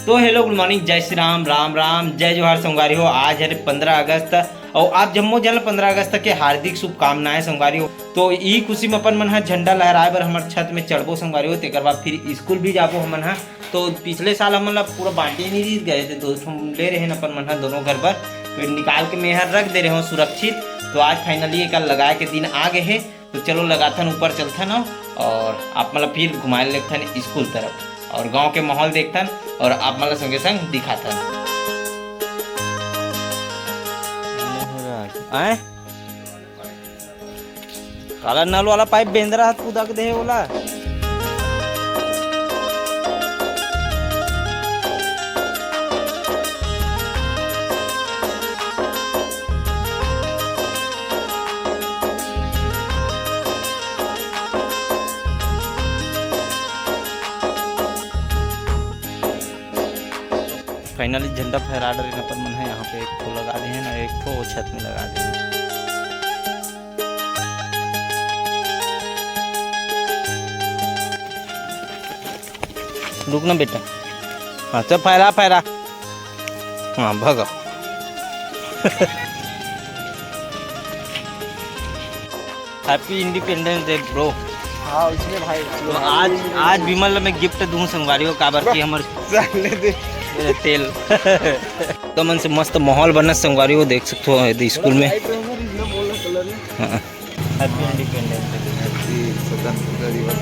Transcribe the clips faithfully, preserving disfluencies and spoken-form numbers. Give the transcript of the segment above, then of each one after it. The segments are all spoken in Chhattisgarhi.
तो hello, good morning, जय श्री राम, राम राम, जय जोहार संगवारी हो। आज हरे पंद्रह अगस्त, अउ आप जम्मो झन ल पंद्रह अगस्त के हार्दिक शुभकामनाएं संगवारी हो। तो इही खुशी में अपन मन ह झंडा लहराए बर हमर छत में चढ़बो संगवारी हो, तेकर बाद फिर स्कूल भी जाबो हमन ह। तो पिछले साल हमन ला पूरा बांटे नहीं रहिस, गए थे दो ठो ले रहे अपन मन ह दोनों घर बर, फिर निकाल के मैं हर रख दे रहे हो सुरक्षित। तो आज finally एकर लगाए के दिन आ गए हे। तो चलो लगाथन, ऊपर चलथन अउ आप मन ला फिर घुमाए लेथन स्कूल तरफ अउ गांव के माहौल देखथन अउ आप मन ला संगे संग दिखाथन। आए? काला नल वाला पाइप बेंदरा हाथ कुदा के दे हे ओला। Finally झंडा फहरा डरे न, पर मन ह यहाँ पे एक ठो लगा दे हे ना, एक ठो वो छत में लगा दे हे। रुक ना बेटा, हाँ चल फहरा फहरा, हाँ भगा। Happy Independence Day bro। हाँ, इसमें भाई, तो आज, आज विमल ला मैं gift दूँ संगवारी हो, काबर कि हमर साले दे। तेल। तो मन से मस्त माहौल बना संगवारी हो, देख सकते हो ये स्कूल में। Happy Independence Day। Happy स्वतंत्रता दिवस।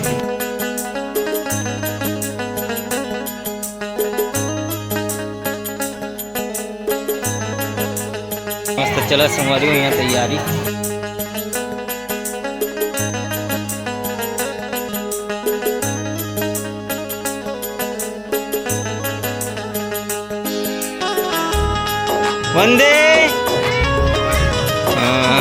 मस्त चला संगवारी हो यहाँ तैयारी। वंदे। हाँ।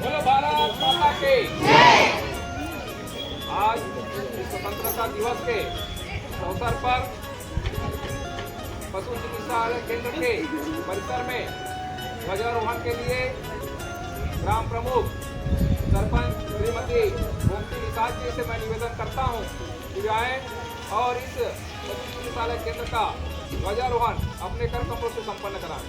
बोलो भारत माता की। आज स्वतंत्रता दिवस के अवसर पर पशु चिकित्सालय केंद्र के परिसर में ध्वजारोहण के लिए ग्राम प्रमुख सरपंच श्रीमती गोमती निषाद जी से मैं निवेदन करता हूँ कि वे आए और इस पशु चिकित्सालय केंद्र का ध्वजारोहण अपने कर कमलों से संपन्न कराएं।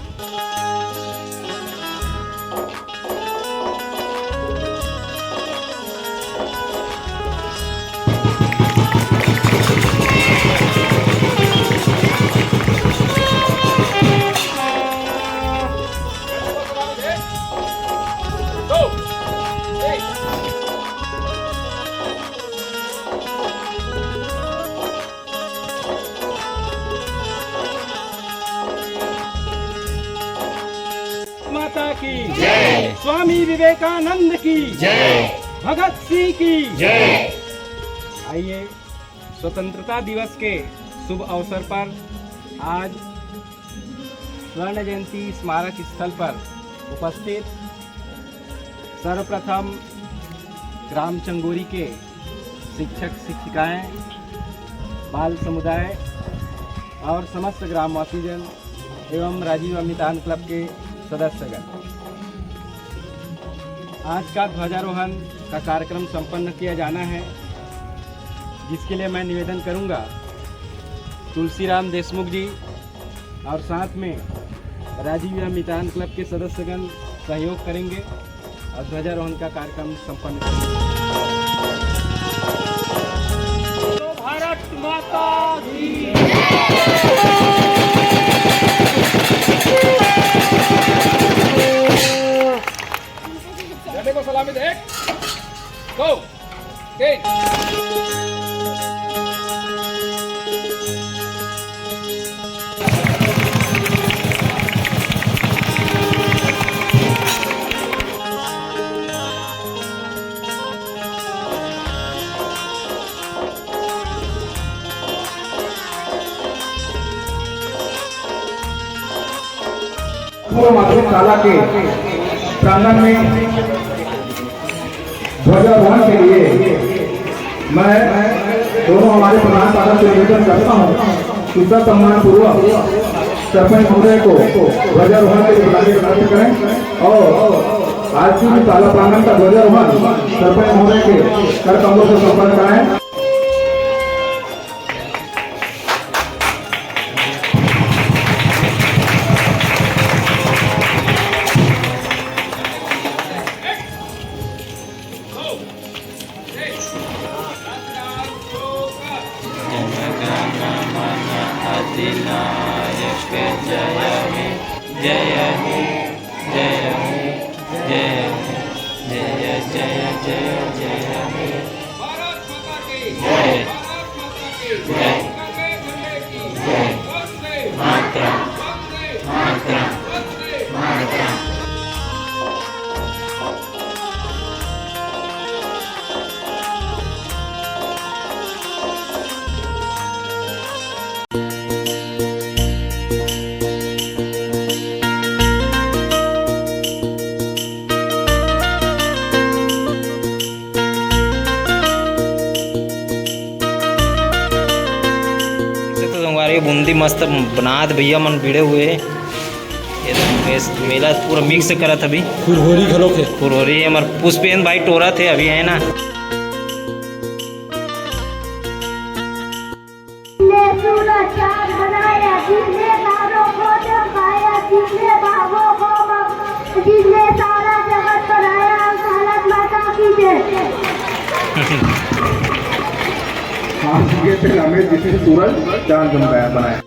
माता की जय। स्वामी विवेकानंद की जय। भगत सिंह की जय। आइए, स्वतंत्रता दिवस के शुभ अवसर पर आज स्वर्ण जयंती स्मारक स्थल पर उपस्थित सर्वप्रथम ग्राम चंगोरी के शिक्षक शिक्षिकाएं, बाल समुदाय और समस्त ग्रामवासी जन एवं राजीव मितान क्लब के सदस्यगण, आज का ध्वजारोहण का कार्यक्रम संपन्न किया जाना है, जिसके लिए मैं निवेदन करूंगा तुलसीराम देशमुख जी और साथ में राजीव मितान क्लब के सदस्यगण सहयोग करेंगे और ध्वजारोहण का कार्यक्रम संपन्न करेंगे। भारत माता की जय। देखो सलामी दे, एक, दो, तीन। माध्यमिक शाला के प्रांगण में ध्वजारोहण के लिए मैं दोनों हमारे प्रधान पाठक से निवेदन करता हूँ कि ससम्मान पूर्वक सरपंच महोदय को ध्वजारोहण के लिए बुलाइए, प्राप्त करें और आज की शाला प्रांगण का ध्वजारोहण सरपंच महोदय के कर कमलों से संपन्न कराएं। जनगण मन अधिनायक जय हे, जय हे, जय हे, जय हे, जय, जय, जय, जय हे। भारत माता की जय। भारत माता की जय। जय। मातरम। मातरम। मातरम। तो संगवारी बूंदी मस्त बनात भैया मन भिड़े हुए हे। ये तो मेस-, मेला पूरा मिक्स करत अभी। खुरहोरी घलो के। खुरहोरी हमर पुष्पेंद्र भाई टोरत हे अभी, है ना? जिसने सूरज चांद बनाया, जिसने तारों को चमकाया, जिसने बागों को बग-, जिसने सारा जगत बनाया, उस भारत माता की जय। आप ये फिर हमें जिसने सूरज चांद बनाया, बनाया।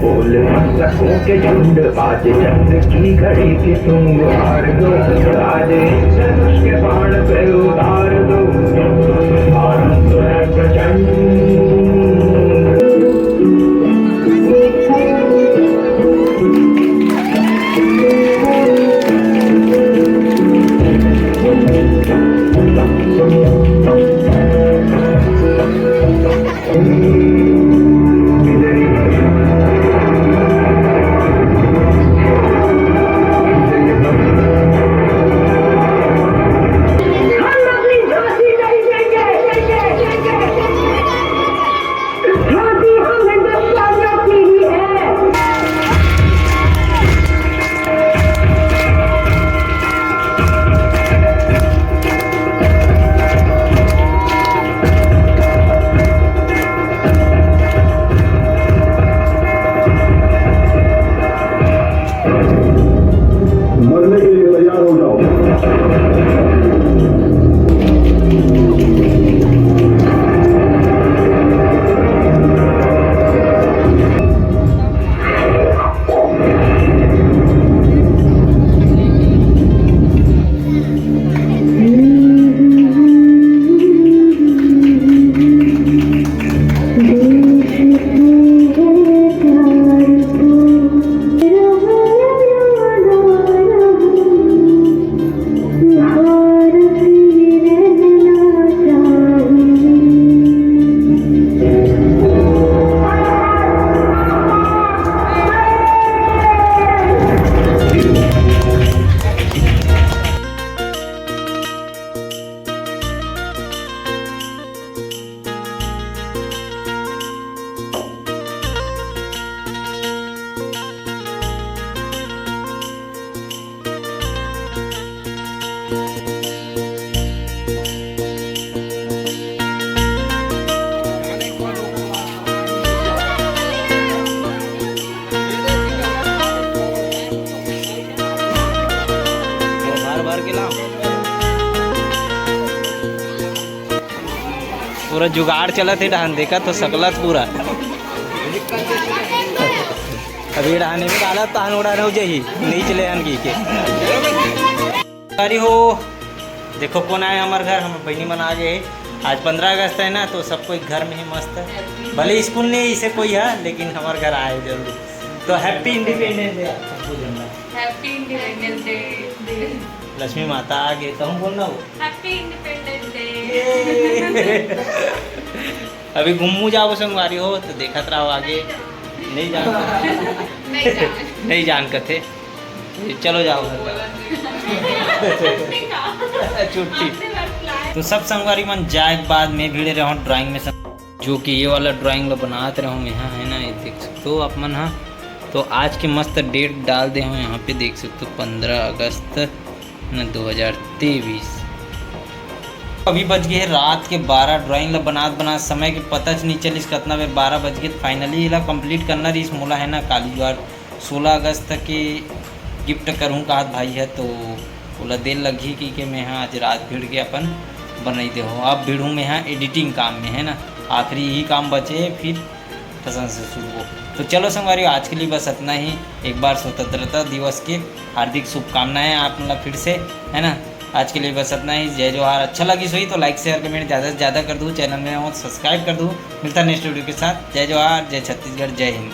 बोल मस्तकों के झुंड, आज चंद्र की घड़ी की तुम गुहार दो। आज इस धनुष के बाण पे उतार दो, और हम तो है प्रचंड। मरने के लिए तैयार हो जाओ। भर भर के लाओ। पूरा जुगाड़ चलत हे डहान, देखत हो सकलत पूरा। अभी डहान में डालत तहान उड़ान हो जाही, नहीं चले हन की के। अरे हो, देखो कौन आए हमर घर, हमर बहिनी मन आ गए। आज पंद्रह अगस्त है ना, तो सब कोई घर में ही मस्त है। भले स्कूल नहीं इसे कोई है, लेकिन हमर घर आए जरूर। तो Happy Independence Day आप सबको जमना। Happy Independence Day। लक्ष्मी माता आ गए तो हम बोलना हो। Happy Independence Day। अभी घूमू जाओ संगवारी हो तो देखत रहो आगे। नहीं जान नहीं जान नहीं जान कथे। चलो जाओ घर। छुट्टी। तो सब संगवारी मन जाए के बाद मैं भिड़े रहूँ ड्राइंग में, जो कि ये वाला ड्राइंग ला बनात रहूँ मैं, है ना, ये देख सकते हो आप मन। हाँ, तो आज के मस्त डेट डाल दे हूँ यहाँ पे, देख सकते हो, पंद्रह अगस्त न दो हज़ार तेईस। अभी बज गए हैं रात के बारह। ड्राइंग ला बनात बनात समय के पता च नहीं चलिस कतना बे बारह बज गए। फाइनली एला कंप्लीट करना रहिस मोला, है ना, काली जुआर सोलह अगस्त तक के गिफ्ट करूँ कहत भाई है, तो ओला देर लगही कि के मैं हाँ आज रात भिड़ के अपन बनाई दे हो। अब भिड़ूँ मैं हाँ एडिटिंग काम में, है ना, आखिरी यही काम बचे है, फिर पसंद से शुरू हो। तो चलो संगवारी, आज के लिए बस इतना ही। एक बार स्वतंत्रता दिवस के हार्दिक शुभकामनाएं आप मतलब फिर से, है ना। आज के लिए बस इतना ही। जय जोहार। अच्छा लगी सोई तो लाइक शेयर कमेंट ज़्यादा से ज़्यादा कर दो। चैनल में हो सब्सक्राइब कर दो। मिलता नेक्स्ट वीडियो के साथ। जय जोहार, जय छत्तीसगढ़, जय हिंद।